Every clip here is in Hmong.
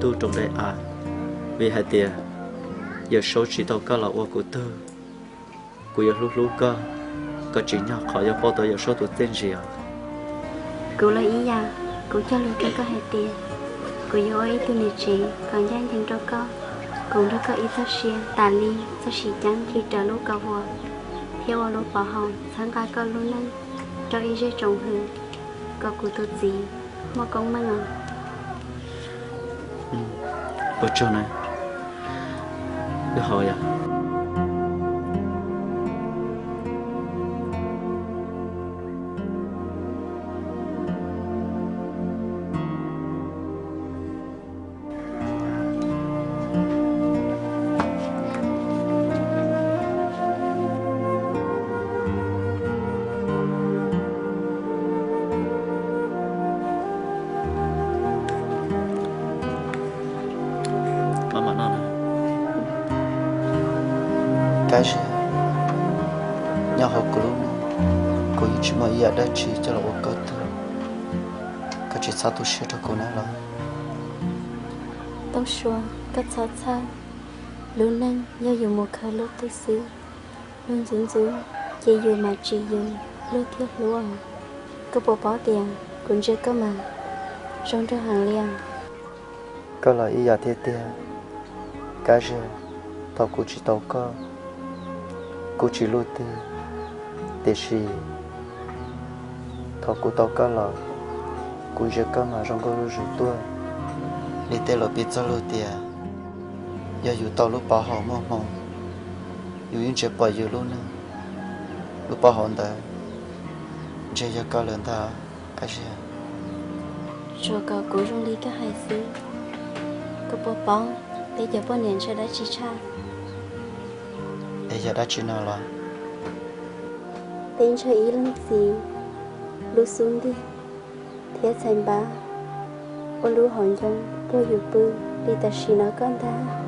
Tug rau nqe a, vim hais tias Yawm Saub tsis tau koj los ua kuv tug, kuv yuav hlub hlub koj, koj tsim nyog qhov yuav pauj tau Yawm Saub tus txiaj ntsig os. Kuv los ib yam, kuv cog lus rau koj hais tias kuv yuav ua ib tug niam tsev kom ncaj ncees rau koj, koom nrog koj ib txoj sia tas li txoj sia ceeb khi raws lub kaus vuas, thiab ua lub pov haum txhawb nqa koj lub neej rau ib zej tsoom hwm, kom kuv tus txiv muaj koob meej os. Ua tsaug na, wb haus yom. Kab Ziag, nyob hauv kuv lub neej, kuv yeej tsis muaj ib yam dab tsi coj los ua koj tug, koj tsis txhob tu siab rau kuv na los? Tooj Sua, koj txhob txhawj, lub neej yog yus mus khaws lub twg xwb. Luag ntxub ntxub ces yus mam tsim yus lub thiaj hlub. Koj puas paub tias kuv ntsia koj mas zoo nraug heev li os. Koj los ib yam thiab tiag Kab Ziag. Thaum kuv tsis tau koj, kuv tsis luj twg, tiam sis thaum kuv tau koj los, kuv ntsia koj mas zoo nkauj zuj zus tuaj. Li tej laus piv txoj lus tias yog yus tau lub pov haum muaj hmoo, yus yeej ntsia pom yus lub neej, lub pov haum ntawd ntshe yog koj lawm ntag Kab Ziag. Tsuas kom kuv zoo li koj hais xwb. Koj puas paub peb cov poj niam ntshaw dab tsi tshaj? Es yog dab tsi no los? Peb ntshaw ib leej txiv lub xub ntiag thiab txhais npab ua lub hauv ncoo puag yus pw li tam sim no koj ntag.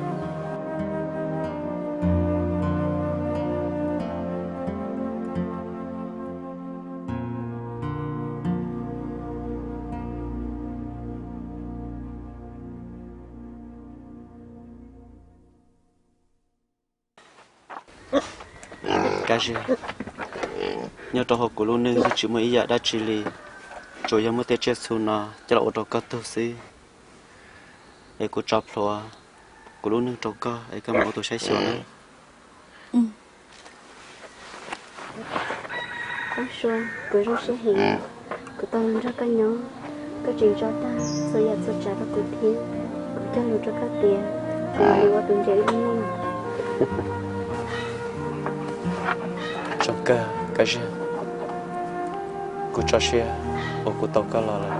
Kab Ziag, nyob rau hauv kuv lub neej yeej tsis muaj ib yam dab tsi li, tsuas yog muab tej tsiaj txhu no coj los ua rau koj tug xwb. Es kuv tso plhuav kuv lub neej rau koj es koj mam ua tus saib xyuas na. Tooj Sua, kuv zoo siab heev, kuv tau los nrog koj nyob, koj tseem tso tag txhua yam txhua tsav rau kuv thiab. Kuv cog lus rau koj tias kuv mam li ua tus ncaws ib lub neej. Zoo kawg Kab Ziag, kuv tso siab uas kuv tau koj los lawm,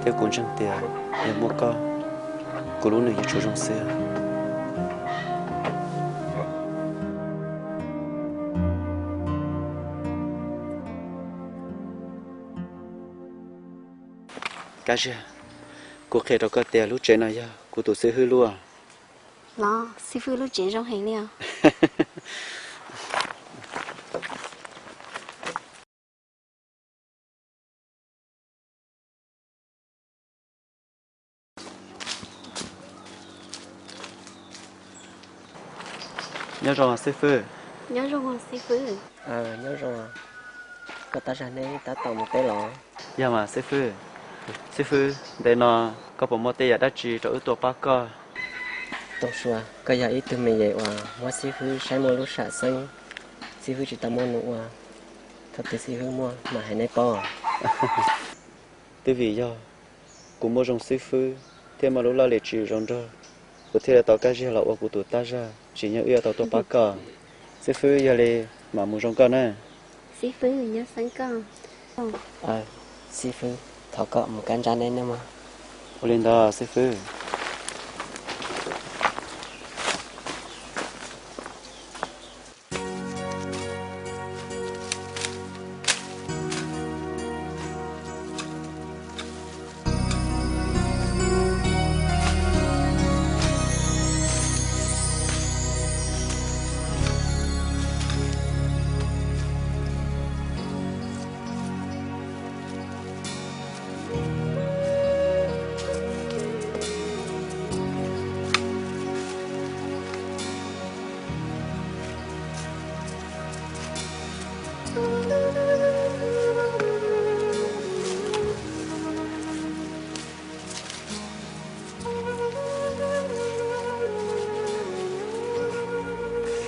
thiab kuv ntseeg tias yog muaj koj, kuv lub neej yuav tsum zoo xwb. Kab Ziag, kuv qhia rau koj tias lub tsev no yog kuv tus xib hwb lub. Los, xib hwb lub tsev zoo heev li os. Nyob zoo xib fwb. Nyob zoo xib fwb. Nyob zoo. Koj tab zag neb tab tom mus teb los? Yog mas xib fwb. Xib fwb, ntev no koj puas muaj tej yam dab tsi rau wb tuaj pab koj? Tooj Sua, koj yog ib tug me nyuam uas muab xib fwb saib muaj lub sam xeeb, xib fwb tsis tau muaj nus ua. Thaum twg xib fwb muaj mam hais neb paub. Twb vim yog kuv muaj zoo xib fwb thiab muaj lub laj lim tswv zoo nraug, kuv thiaj li tau Kab Ziag los ua kuv tus tab zag, tsim nyog wb yuav tau tuaj pab koj. Xib fwb, yog li mam mus zoo koj na. Xib fwb, nyob xeeb koj. Xib fwb, thov koj mus kab ntsab neb nawb mog. Ua li ntawd xib fwb.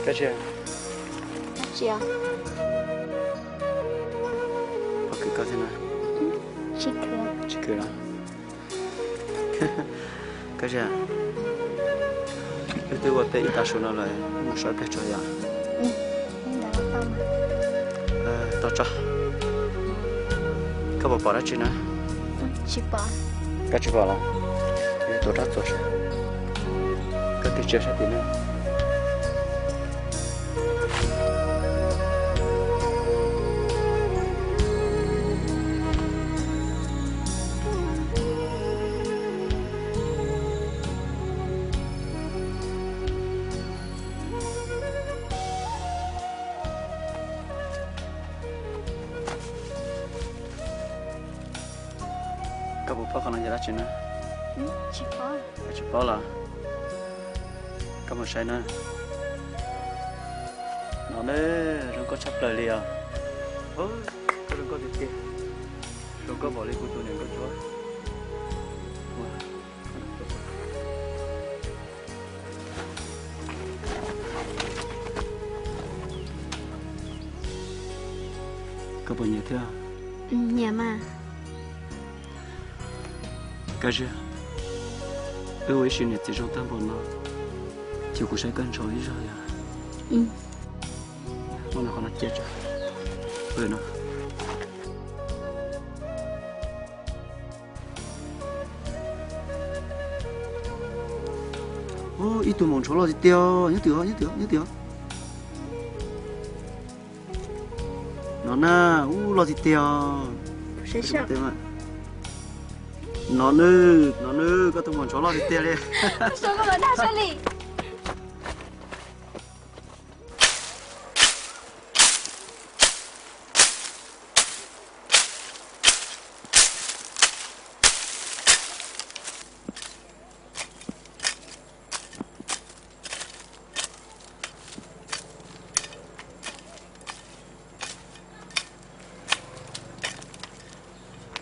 Koj tsis, tsis, qhov khwv koj thiab na. Tsis khwv. Tsis khwv los? Koj tsis, wb twb ua teb ib tag su no lawm, mus sawv kiag tso yom. Tau tso. Koj puas pom dab tsi na? Koj tsis pom los? Tuav rab txuas saib. Koj tig tsiab saib tim no. Koj puas paub qhov no yog dab tsi na? Tsis paub los? Koj mus saib na. No ne, zoo nkauj tshaj plaws li os. Koj zoo nkauj tiag tiag, zoo nkauj npaum li kuv tus niam nkauj cuab. Koj puas nyiam thiab? Nyiam mas. Koj Zia, wb ua ib sim niam txiv zoo tag npaum no, ces kuv saib koj ntshaw ib zaug yom. Muab qhov no cia tso. Ib tug maum ntshauv loj tiag tiag, nyob twg, nyob twg, nyob twg. No na, ub, loj tiag tiag. No nawb, no nawb, koj tus maum ntshauv loj tiag tiag li.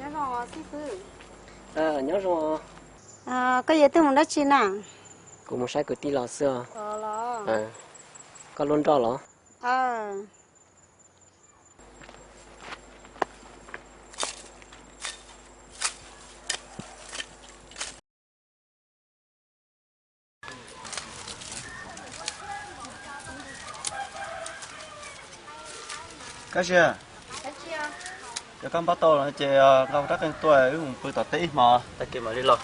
Nyob zoo xib hwb. Nyob zoo. Koj yuav twg mus dab tsi na? Kuv mus saib kwv tij los xwb os. Koj lub nroj los? Koj Zia, yog koj npaj tau los ces nqa rab qeej tuaj wb mus pw tom teb ib hmos tag kis mam li los.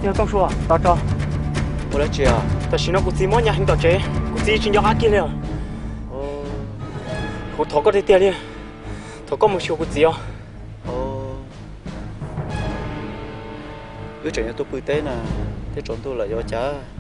Yog Tooj Sua, tos tso. Ua dab tsi? Tam sim no kuv txiv muab nyab heev tom tsev, kuv txiv tsis nco qab kiag li. Kuv thov koj tiag tiag li, thov koj mus xyuas kuv txiv os. Wb tseem yuav tuaj pw teb na, thiab tsaus ntuj lawm yuav ua cas?